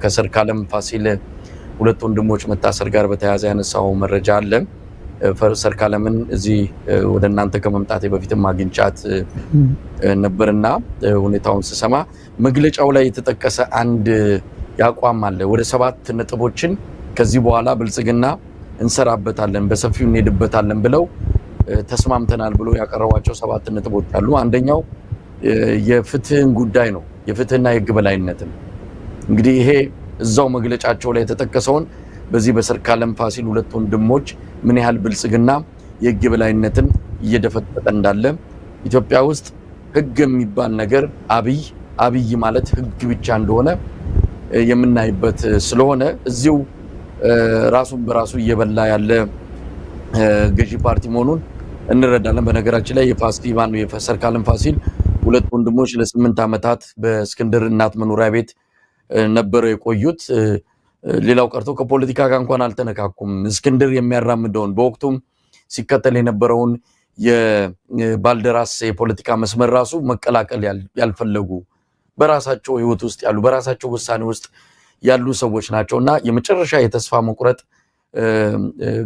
ከሰርካለም ፋሲል ሁለት ወንድሞች መታሰር ጋር በተያያዘ ያነሳው መረጃ አለ። ሰርካለምን እዚህ ወደ እናንተ ከመምጣቴ በፊትም አግኝቻት ነበርና ሁኔታውን ስሰማ መግለጫው ላይ የተጠቀሰ አንድ ያቋም አለ። ወደ 7 ነጥቦችን ከዚህ በኋላ ብልጽግና እንሰራበታለን፣ በሰፊው እንሄድበታለን ብለው ተስማምተናል ብሎ ያቀረቧቸው 7 ነጥቦች አሉ። አንደኛው የፍትህን ጉዳይ ነው፣ የፍትህና የህግ በላይነትን። እንግዲህ ይሄ እዛው መግለጫቸው ላይ የተጠቀሰውን በዚህ በሰርካለም ፋሲል ሁለት ወንድሞች ምን ያህል ብልጽግና የህግ የበላይነትን እየደፈጠጠ እንዳለ፣ ኢትዮጵያ ውስጥ ህግ የሚባል ነገር አብይ አብይ ማለት ህግ ብቻ እንደሆነ የምናይበት ስለሆነ እዚሁ ራሱን በራሱ እየበላ ያለ ገዢ ፓርቲ መሆኑን እንረዳለን። በነገራችን ላይ የፋሲል ማነው የሰርካለም ፋሲል ሁለት ወንድሞች ለ8 ዓመታት በእስክንድር እናት መኖሪያ ቤት ነበረው የቆዩት። ሌላው ቀርቶ ከፖለቲካ ጋር እንኳን አልተነካኩም። እስክንድር የሚያራምደውን በወቅቱም ሲከተል የነበረውን የባልደራስ የፖለቲካ መስመር ራሱ መቀላቀል ያልፈለጉ፣ በራሳቸው ህይወት ውስጥ ያሉ፣ በራሳቸው ውሳኔ ውስጥ ያሉ ሰዎች ናቸው እና የመጨረሻ የተስፋ መቁረጥ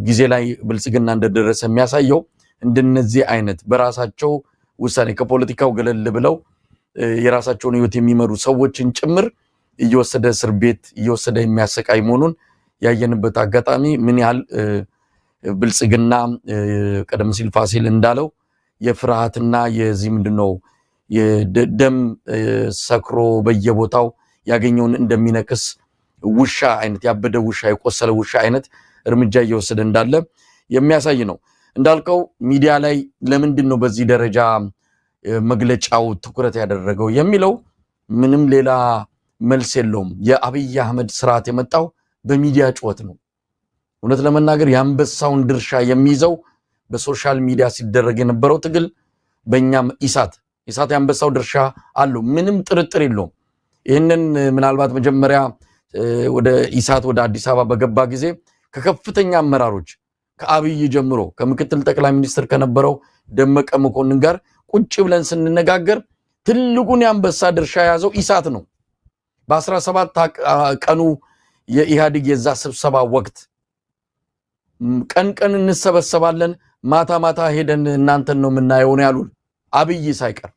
ጊዜ ላይ ብልጽግና እንደደረሰ የሚያሳየው እንደነዚህ አይነት በራሳቸው ውሳኔ ከፖለቲካው ገለል ብለው የራሳቸውን ህይወት የሚመሩ ሰዎችን ጭምር እየወሰደ እስር ቤት እየወሰደ የሚያሰቃይ መሆኑን ያየንበት አጋጣሚ ምን ያህል ብልጽግና ቀደም ሲል ፋሲል እንዳለው የፍርሃትና የዚህ ምንድነው የደም ሰክሮ በየቦታው ያገኘውን እንደሚነክስ ውሻ አይነት፣ ያበደ ውሻ፣ የቆሰለ ውሻ አይነት እርምጃ እየወሰደ እንዳለ የሚያሳይ ነው። እንዳልከው ሚዲያ ላይ ለምንድን ነው በዚህ ደረጃ መግለጫው ትኩረት ያደረገው የሚለው ምንም ሌላ መልስ የለውም። የአብይ አህመድ ስርዓት የመጣው በሚዲያ ጩኸት ነው። እውነት ለመናገር የአንበሳውን ድርሻ የሚይዘው በ social media ሲደረግ የነበረው ትግል በእኛም ኢሳት የአንበሳው ድርሻ አለው፣ ምንም ጥርጥር የለውም። ይህንን ምናልባት መጀመሪያ ወደ ኢሳት ወደ አዲስ አበባ በገባ ጊዜ ከከፍተኛ አመራሮች ከአብይ ጀምሮ ከምክትል ጠቅላይ ሚኒስትር ከነበረው ደመቀ መኮንን ጋር ቁጭ ብለን ስንነጋገር ትልቁን የአንበሳ ድርሻ የያዘው ኢሳት ነው። በ17 ቀኑ የኢህአዴግ የዛ ስብሰባ ወቅት ቀን ቀን እንሰበሰባለን፣ ማታ ማታ ሄደን እናንተን ነው የምናየው ነው ያሉን አብይ ሳይቀር።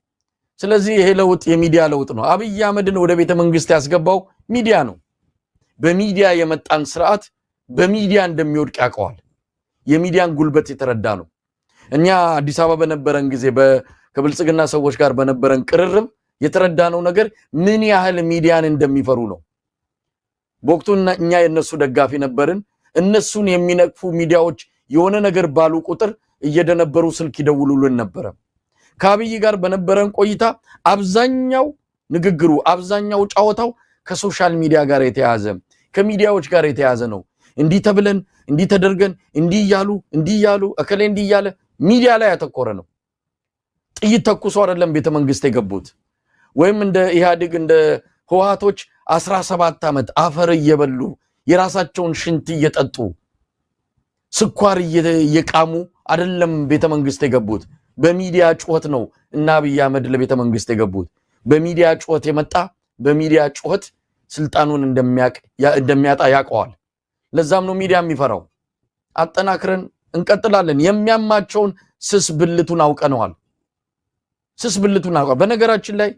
ስለዚህ ይሄ ለውጥ የሚዲያ ለውጥ ነው። አብይ አህመድን ወደ ቤተ መንግስት ያስገባው ሚዲያ ነው። በሚዲያ የመጣን ስርዓት በሚዲያ እንደሚወድቅ ያውቀዋል። የሚዲያን ጉልበት የተረዳ ነው። እኛ አዲስ አበባ በነበረን ጊዜ ከብልጽግና ሰዎች ጋር በነበረን ቅርርብ የተረዳነው ነገር ምን ያህል ሚዲያን እንደሚፈሩ ነው። በወቅቱ እኛ የነሱ ደጋፊ ነበርን። እነሱን የሚነቅፉ ሚዲያዎች የሆነ ነገር ባሉ ቁጥር እየደነበሩ ስልክ ይደውሉልን ነበረ። ከአብይ ጋር በነበረን ቆይታ አብዛኛው ንግግሩ አብዛኛው ጫወታው ከ social media ጋር የተያዘ፣ ከሚዲያዎች ጋር የተያዘ ነው። እንዲህ ተብለን፣ እንዲህ ተደርገን፣ እንዲህ እያሉ፣ እንዲህ እያሉ፣ እከሌ እንዲህ እያለ ሚዲያ ላይ ያተኮረ ነው። ጥይት ተኩሶ አይደለም ቤተ መንግስት የገቡት ወይም እንደ ኢህአዴግ እንደ ህወሓቶች 17 ዓመት አፈር እየበሉ፣ የራሳቸውን ሽንት እየጠጡ፣ ስኳር እየቃሙ አይደለም ቤተ መንግስት የገቡት። በሚዲያ ጩኸት ነው እና አብይ አህመድ ለቤተ መንግስት የገቡት። በሚዲያ ጩኸት የመጣ በሚዲያ ጩኸት ስልጣኑን እንደሚያጣ ያውቀዋል። ለዛም ነው ሚዲያ የሚፈራው። አጠናክረን እንቀጥላለን። የሚያማቸውን ስስ ብልቱን አውቀነዋል። ስስ ብልቱን አውቀዋል። በነገራችን ላይ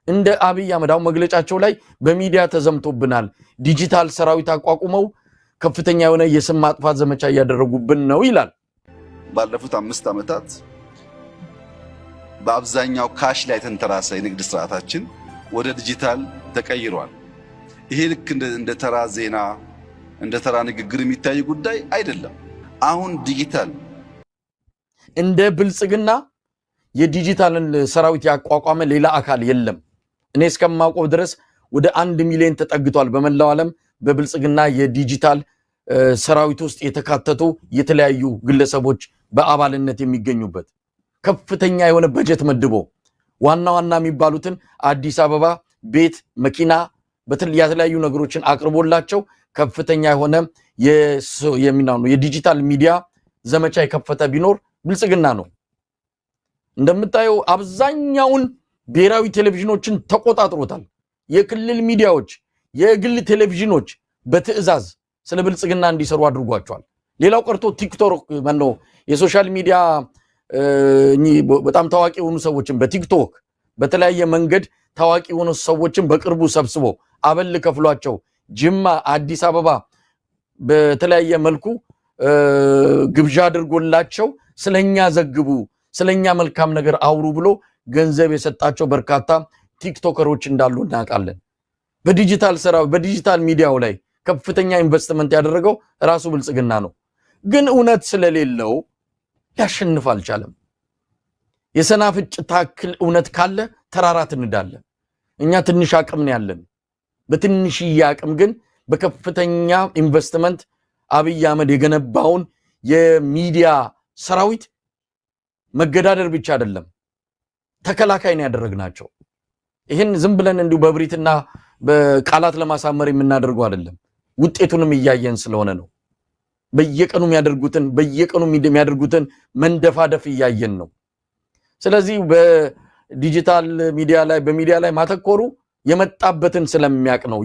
እንደ አብይ አህመድ አሁን መግለጫቸው ላይ በሚዲያ ተዘምቶብናል፣ ዲጂታል ሰራዊት አቋቁመው ከፍተኛ የሆነ የስም ማጥፋት ዘመቻ እያደረጉብን ነው ይላል። ባለፉት 5 ዓመታት በአብዛኛው cash ላይ የተንተራሰ የንግድ ስርዓታችን ወደ ዲጂታል ተቀይሯል። ይሄ ልክ እንደ ተራ ዜና እንደ ተራ ንግግር የሚታይ ጉዳይ አይደለም። አሁን ዲጂታል እንደ ብልጽግና የዲጂታልን ሰራዊት ያቋቋመ ሌላ አካል የለም። እኔ እስከማውቀው ድረስ ወደ 1 ሚሊዮን ተጠግቷል። በመላው ዓለም በብልጽግና የዲጂታል ሰራዊት ውስጥ የተካተቱ የተለያዩ ግለሰቦች በአባልነት የሚገኙበት፣ ከፍተኛ የሆነ በጀት መድቦ ዋና ዋና የሚባሉትን አዲስ አበባ ቤት፣ መኪና፣ የተለያዩ ነገሮችን አቅርቦላቸው ከፍተኛ የሆነ የዲጂታል ሚዲያ ዘመቻ የከፈተ ቢኖር ብልጽግና ነው። እንደምታየው አብዛኛውን ብሔራዊ ቴሌቪዥኖችን ተቆጣጥሮታል። የክልል ሚዲያዎች፣ የግል ቴሌቪዥኖች በትዕዛዝ ስለ ብልጽግና እንዲሰሩ አድርጓቸዋል። ሌላው ቀርቶ ቲክቶክ ማነው የ social media በጣም ታዋቂ የሆኑ ሰዎችን በቲክቶክ በተለያየ መንገድ ታዋቂ የሆኑ ሰዎችን በቅርቡ ሰብስቦ አበል ከፍሏቸው ጅማ፣ አዲስ አበባ በተለያየ መልኩ ግብዣ አድርጎላቸው ስለኛ ዘግቡ፣ ስለኛ መልካም ነገር አውሩ ብሎ ገንዘብ የሰጣቸው በርካታ ቲክቶከሮች እንዳሉ እናውቃለን። በዲጂታል ስራ በዲጂታል ሚዲያው ላይ ከፍተኛ ኢንቨስትመንት ያደረገው ራሱ ብልጽግና ነው። ግን እውነት ስለሌለው ሊያሸንፍ አልቻለም። የሰናፍጭ ታክል እውነት ካለ ተራራ ትንዳለ። እኛ ትንሽ አቅም ነው ያለን። በትንሽዬ አቅም ግን በከፍተኛ ኢንቨስትመንት አብይ አህመድ የገነባውን የሚዲያ ሰራዊት መገዳደር ብቻ አይደለም ተከላካይ ነው ያደረግናቸው። ይህን ዝም ብለን እንዲሁ በብሪትና በቃላት ለማሳመር የምናደርገው አይደለም። ውጤቱንም እያየን ስለሆነ ነው። በየቀኑ የሚያደርጉትን መንደፋደፍ እያየን ነው። ስለዚህ በዲጂታል ሚዲያ ላይ በሚዲያ ላይ ማተኮሩ የመጣበትን ስለሚያቅ ነው።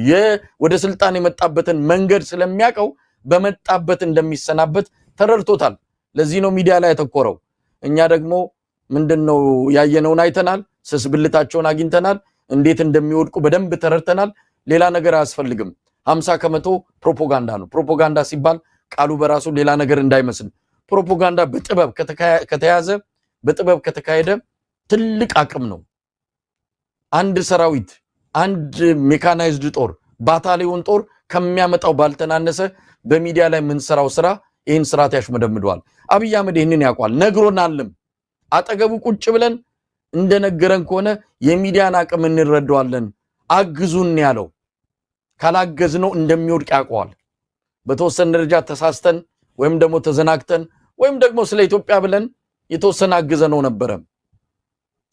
ወደ ስልጣን የመጣበትን መንገድ ስለሚያውቀው በመጣበት እንደሚሰናበት ተረድቶታል። ለዚህ ነው ሚዲያ ላይ ያተኮረው። እኛ ደግሞ ምንድነው ያየነውን አይተናል። ስስ ብልታቸውን አግኝተናል። እንዴት እንደሚወድቁ በደንብ ተረድተናል። ሌላ ነገር አያስፈልግም። 50% ፕሮፓጋንዳ ነው። ፕሮፓጋንዳ ሲባል ቃሉ በራሱ ሌላ ነገር እንዳይመስል፣ ፕሮፓጋንዳ በጥበብ ከተያዘ በጥበብ ከተካሄደ ትልቅ አቅም ነው። አንድ ሰራዊት፣ አንድ ሜካናይዝድ ጦር፣ ባታሊዮን ጦር ከሚያመጣው ባልተናነሰ በሚዲያ ላይ የምንሰራው ስራ ይህን ስርዓት ያሽመደምደዋል። አብይ አህመድ ይህንን ያውቋል፣ ነግሮናልም። አጠገቡ ቁጭ ብለን እንደነገረን ከሆነ የሚዲያን አቅም እንረዳዋለን። አግዙን ያለው ካላገዝነው እንደሚወድቅ ያውቀዋል። በተወሰነ ደረጃ ተሳስተን ወይም ደግሞ ተዘናግተን ወይም ደግሞ ስለ ኢትዮጵያ ብለን የተወሰነ አግዘነው ነበረ።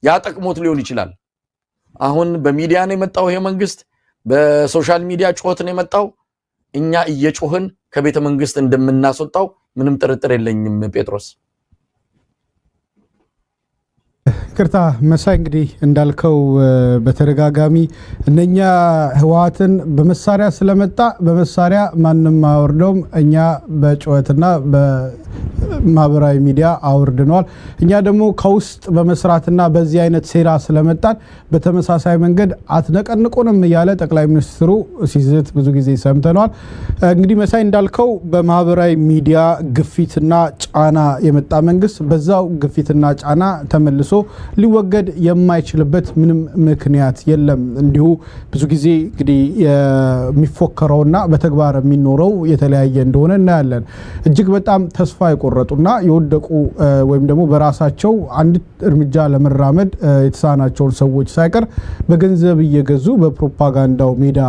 ያ ጠቅሞት ሊሆን ይችላል። አሁን በሚዲያ ነው የመጣው ይሄ መንግስት፣ በ social media ጩኸት ነው የመጣው። እኛ እየጮህን ከቤተ መንግስት እንደምናስወጣው ምንም ጥርጥር የለኝም። ጴጥሮስ ይቅርታ መሳይ፣ እንግዲህ እንዳልከው በተደጋጋሚ እነኛ ህወሓትን በመሳሪያ ስለመጣ በመሳሪያ ማንም አወርደውም፣ እኛ በጩኸትና በማህበራዊ ሚዲያ አውርድነዋል። እኛ ደግሞ ከውስጥ በመስራትና በዚህ አይነት ሴራ ስለመጣን በተመሳሳይ መንገድ አትነቀንቁንም እያለ ጠቅላይ ሚኒስትሩ ሲዝት ብዙ ጊዜ ሰምተነዋል። እንግዲህ መሳይ እንዳልከው በማህበራዊ ሚዲያ ግፊትና ጫና የመጣ መንግስት በዛው ግፊትና ጫና ተመልሶ ሊወገድ የማይችልበት ምንም ምክንያት የለም። እንዲሁ ብዙ ጊዜ እንግዲህ የሚፎከረውና በተግባር የሚኖረው የተለያየ እንደሆነ እናያለን። እጅግ በጣም ተስፋ የቆረጡና የወደቁ ወይም ደግሞ በራሳቸው አንድ እርምጃ ለመራመድ የተሳናቸውን ሰዎች ሳይቀር በገንዘብ እየገዙ በፕሮፓጋንዳው ሜዳ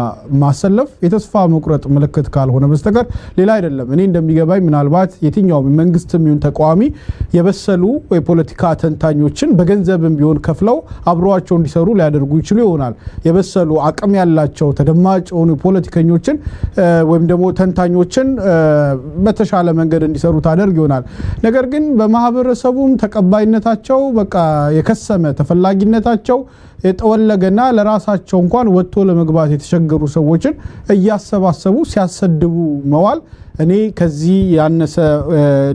ማሰለፍ የተስፋ መቁረጥ ምልክት ካልሆነ በስተቀር ሌላ አይደለም። እኔ እንደሚገባኝ ምናልባት የትኛውም መንግስትም ይሁን ተቃዋሚ የበሰሉ የፖለቲካ ተንታኞችን በገንዘብም ቢሆን ከፍለው አብረዋቸው እንዲሰሩ ሊያደርጉ ይችሉ ይሆናል። የበሰሉ አቅም ያላቸው ተደማጭ የሆኑ ፖለቲከኞችን ወይም ደግሞ ተንታኞችን በተሻለ መንገድ እንዲሰሩ ታደርግ ይሆናል። ነገር ግን በማህበረሰቡም ተቀባይነታቸው በቃ የከሰመ፣ ተፈላጊነታቸው የጠወለገና ለራሳቸው እንኳን ወጥቶ ለመግባት የተቸገሩ ሰዎችን እያሰባሰቡ ሲያሰድቡ መዋል እኔ ከዚህ ያነሰ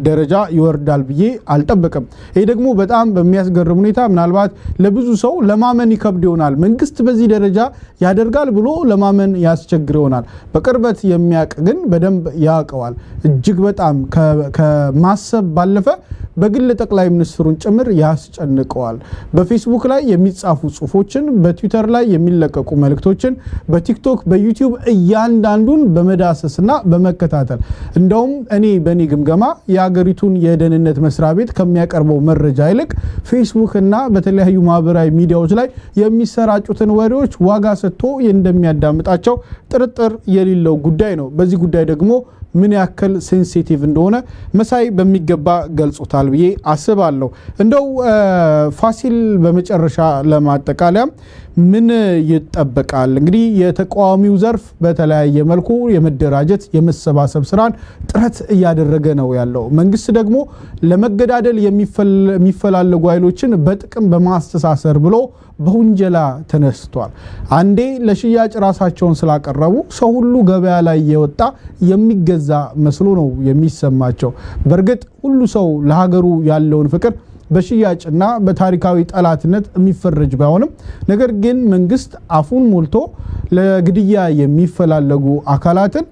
ደረጃ ይወርዳል ብዬ አልጠብቅም። ይህ ደግሞ በጣም በሚያስገርም ሁኔታ ምናልባት ለብዙ ሰው ለማመን ይከብድ ይሆናል። መንግስት በዚህ ደረጃ ያደርጋል ብሎ ለማመን ያስቸግር ይሆናል። በቅርበት የሚያውቅ ግን በደንብ ያውቀዋል። እጅግ በጣም ከማሰብ ባለፈ በግል ጠቅላይ ሚኒስትሩን ጭምር ያስጨንቀዋል። በፌስቡክ ላይ የሚጻፉ ጽሁፎችን፣ በትዊተር ላይ የሚለቀቁ መልእክቶችን፣ በቲክቶክ፣ በዩቲዩብ እያንዳንዱን በመዳሰስና በመከታተል፣ እንደውም እኔ በእኔ ግምገማ የሀገሪቱን የደህንነት መስሪያ ቤት ከሚያቀርበው መረጃ ይልቅ ፌስቡክ እና በተለያዩ ማህበራዊ ሚዲያዎች ላይ የሚሰራጩትን ወሬዎች ዋጋ ሰጥቶ እንደሚያዳምጣቸው ጥርጥር የሌለው ጉዳይ ነው። በዚህ ጉዳይ ደግሞ ምን ያክል ሴንሲቲቭ እንደሆነ መሳይ በሚገባ ገልጾታል ብዬ አስባለሁ። እንደው ፋሲል፣ በመጨረሻ ለማጠቃለያ ምን ይጠበቃል? እንግዲህ የተቃዋሚው ዘርፍ በተለያየ መልኩ የመደራጀት የመሰባሰብ ስራን ጥረት እያደረገ ነው ያለው። መንግስት ደግሞ ለመገዳደል የሚፈላለጉ ኃይሎችን በጥቅም በማስተሳሰር ብሎ በውንጀላ ተነስቷል። አንዴ ለሽያጭ ራሳቸውን ስላቀረቡ ሰው ሁሉ ገበያ ላይ የወጣ የሚገዛ መስሎ ነው የሚሰማቸው። በእርግጥ ሁሉ ሰው ለሀገሩ ያለውን ፍቅር በሽያጭና በታሪካዊ ጠላትነት የሚፈረጅ ባይሆንም፣ ነገር ግን መንግስት አፉን ሞልቶ ለግድያ የሚፈላለጉ አካላትን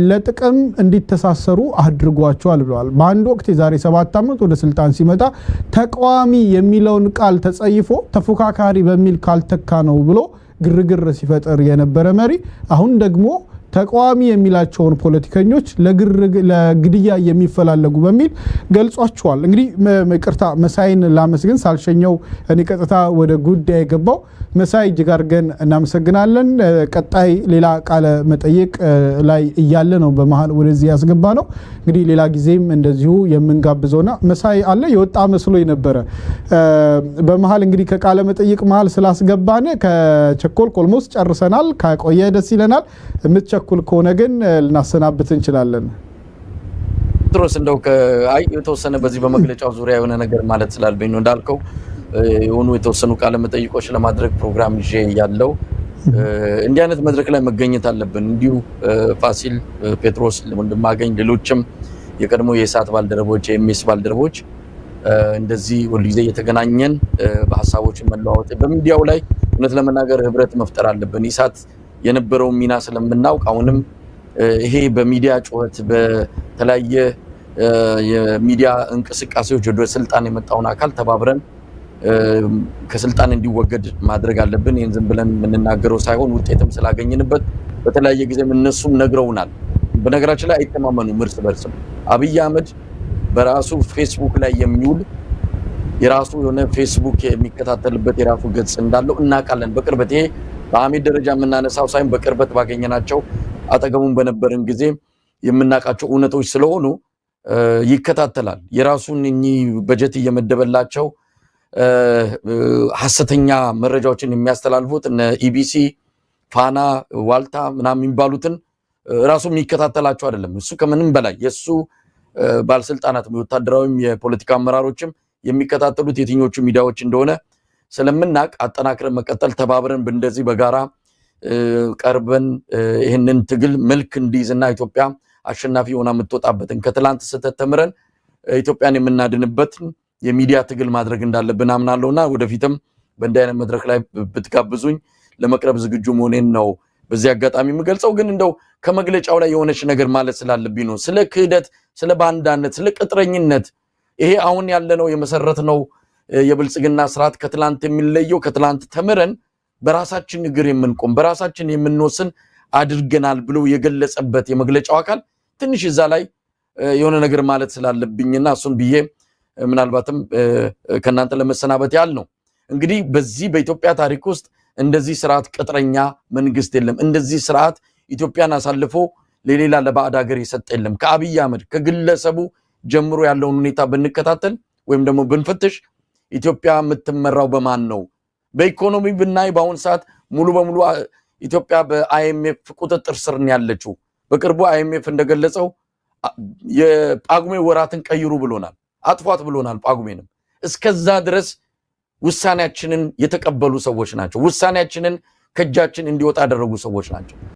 ለጥቅም እንዲተሳሰሩ አድርጓቸዋል ብለዋል። በአንድ ወቅት የዛሬ 7 ዓመት ወደ ስልጣን ሲመጣ ተቃዋሚ የሚለውን ቃል ተጸይፎ ተፎካካሪ በሚል ካልተካ ነው ብሎ ግርግር ሲፈጥር የነበረ መሪ አሁን ደግሞ ተቃዋሚ የሚላቸውን ፖለቲከኞች ለግድያ የሚፈላለጉ በሚል ገልጿቸዋል። እንግዲህ ይቅርታ መሳይን ላመስግን፣ ሳልሸኘው እኔ ቀጥታ ወደ ጉዳይ የገባው። መሳይ፣ እጅግ አድርገን እናመሰግናለን። ቀጣይ ሌላ ቃለ መጠይቅ ላይ እያለ ነው በመሀል ወደዚህ ያስገባ ነው። እንግዲህ ሌላ ጊዜም እንደዚሁ የምንጋብዘውና መሳይ አለ የወጣ መስሎ ነበረ። በመሀል እንግዲህ ከቃለ መጠይቅ መሀል ስላስገባን ከቸኮልክ almost ጨርሰናል። ከቆየ ደስ ይለናል። የምትቸኩል ከሆነ ግን ልናሰናብት እንችላለን። ጴጥሮስ፣ እንደው አይ የተወሰነ በዚህ በመግለጫው ዙሪያ የሆነ ነገር ማለት ስላለብኝ ነው። እንዳልከው የሆኑ የተወሰኑ ቃለ መጠይቆች ለማድረግ ፕሮግራም ይዤ ያለው እንዲህ አይነት መድረክ ላይ መገኘት አለብን። እንዲሁ ፋሲል፣ ጴጥሮስ፣ ወንድማገኝ፣ ሌሎችም የቀድሞ የኢሳት ባልደረቦች፣ የኤምኤስ ባልደረቦች እንደዚህ ሁልጊዜ እየተገናኘን በሀሳቦችን መለዋወጥ፣ በሚዲያው ላይ እውነት ለመናገር ህብረት መፍጠር አለብን። ኢሳት የነበረውን ሚና ስለምናውቅ አሁንም ይሄ በሚዲያ ጩኸት፣ በተለያየ የሚዲያ እንቅስቃሴዎች ወደ ስልጣን የመጣውን አካል ተባብረን ከስልጣን እንዲወገድ ማድረግ አለብን። ይህን ዝም ብለን የምንናገረው ሳይሆን ውጤትም ስላገኘንበት በተለያየ ጊዜም እነሱም ነግረውናል። በነገራችን ላይ አይተማመኑም እርስ በርስም። አብይ አህመድ በራሱ ፌስቡክ ላይ የሚውል፣ የራሱ የሆነ ፌስቡክ የሚከታተልበት የራሱ ገጽ እንዳለው እናውቃለን። በቅርበት፣ ይሄ በአሜድ ደረጃ የምናነሳው ሳይሆን በቅርበት ባገኘናቸው፣ አጠገቡን በነበርን ጊዜ የምናውቃቸው እውነቶች ስለሆኑ ይከታተላል። የራሱን እኚህ በጀት እየመደበላቸው ሀሰተኛ መረጃዎችን የሚያስተላልፉት እነ ኢቢሲ፣ ፋና፣ ዋልታ ምናምን የሚባሉትን ራሱ የሚከታተላቸው አይደለም። እሱ ከምንም በላይ የእሱ ባለስልጣናት፣ ወታደራዊም የፖለቲካ አመራሮችም የሚከታተሉት የትኞቹ ሚዲያዎች እንደሆነ ስለምናቅ አጠናክረን መቀጠል፣ ተባብረን እንደዚህ በጋራ ቀርበን ይህንን ትግል መልክ እንዲይዝና ኢትዮጵያ አሸናፊ ሆና የምትወጣበትን፣ ከትላንት ስህተት ተምረን ኢትዮጵያን የምናድንበትን የሚዲያ ትግል ማድረግ እንዳለብን አምናለሁና ወደፊትም በእንዲህ አይነት መድረክ ላይ ብትጋብዙኝ ለመቅረብ ዝግጁ መሆኔን ነው በዚህ አጋጣሚ የምገልጸው። ግን እንደው ከመግለጫው ላይ የሆነች ነገር ማለት ስላለብኝ ነው። ስለ ክህደት፣ ስለ ባንዳነት፣ ስለ ቅጥረኝነት፣ ይሄ አሁን ያለነው የመሰረትነው የብልጽግና ስርዓት ከትላንት የሚለየው ከትላንት ተምረን በራሳችን እግር የምንቆም፣ በራሳችን የምንወስን አድርገናል ብሎ የገለጸበት የመግለጫው አካል ትንሽ እዛ ላይ የሆነ ነገር ማለት ስላለብኝና እሱን ብዬ ምናልባትም ከእናንተ ለመሰናበት ያህል ነው። እንግዲህ በዚህ በኢትዮጵያ ታሪክ ውስጥ እንደዚህ ስርዓት ቅጥረኛ መንግስት የለም። እንደዚህ ስርዓት ኢትዮጵያን አሳልፎ ለሌላ ለባዕድ ሀገር የሰጠ የለም። ከአብይ አህመድ ከግለሰቡ ጀምሮ ያለውን ሁኔታ ብንከታተል ወይም ደግሞ ብንፈትሽ ኢትዮጵያ የምትመራው በማን ነው? በኢኮኖሚ ብናይ በአሁን ሰዓት ሙሉ በሙሉ ኢትዮጵያ በ IMF ቁጥጥር ስር ነው ያለችው። በቅርቡ IMF እንደገለጸው የጳጉሜ ወራትን ቀይሩ ብሎናል፣ አጥፏት ብሎናል። ጳጉሜንም እስከዛ ድረስ ውሳኔያችንን የተቀበሉ ሰዎች ናቸው። ውሳኔያችንን ከእጃችን እንዲወጣ ያደረጉ ሰዎች ናቸው።